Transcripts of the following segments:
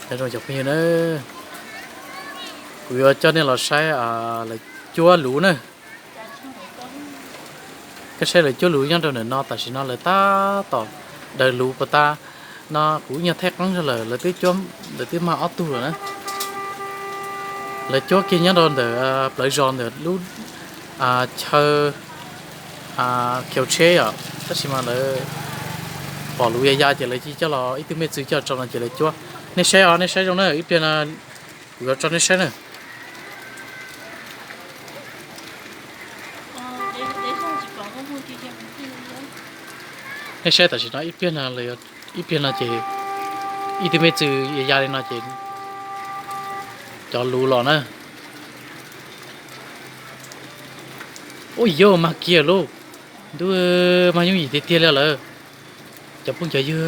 Nyob zoo cov phooj ywg na, kuv yuav coj nej los saib lawv cuab luv na. Koj saib lawv cuab luv nyob rau ntawm no, tam sim no lawv tab tom daws luv puas tas no, kuv ib nyuag thaij qeeb rau lawm, lawv twb cuab, lawv twb mag ob tug lawm na. Lawv cuab kiag nyob rau ntawm plawv zos ntawm lub chaw khiaus tsheb yom, tab sis mas lawv pom luv ya ya ces lawv cia coj los, ib tug me txwv coj los tso no ces lawv cuab. Nej saib os, nej saib zoo na, ib pliag no kuv yuav tso nej saib na. Nej saib tam sim no ib pliag no, ib pliag no ces ib tug me txwv ya ya li no ces cov luv los na. Ua yog mag kiag lauj, ntuj, mag yooj yim tiag tiag li lawm cov phooj cov ywg.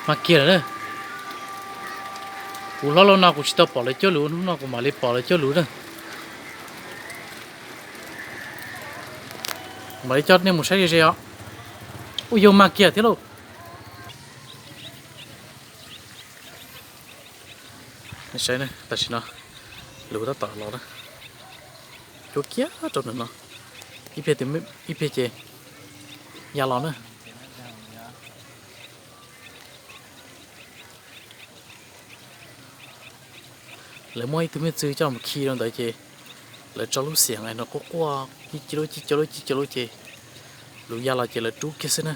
Mag kiag lawm na. Kuv hlob los no kuv tsis tau pom lawv cuab luv, hnub no kuv mam li pom lawv cuab luv na. Mam li coj nej mus saib ze ze os. Ua yog mag kiag thiab lauj. Saib tam sim no luv tab tom los na, cuab kiag rau ntawm no, ib pliag ces ya los na. Lawv muab ib tug me txwv coj mus khi rau ntawd ces lawv tso lub xiam no quaj quaj ci ci lub ci ci lub ci ci lub ces luv ya los ces lawv rub kiag xwb na.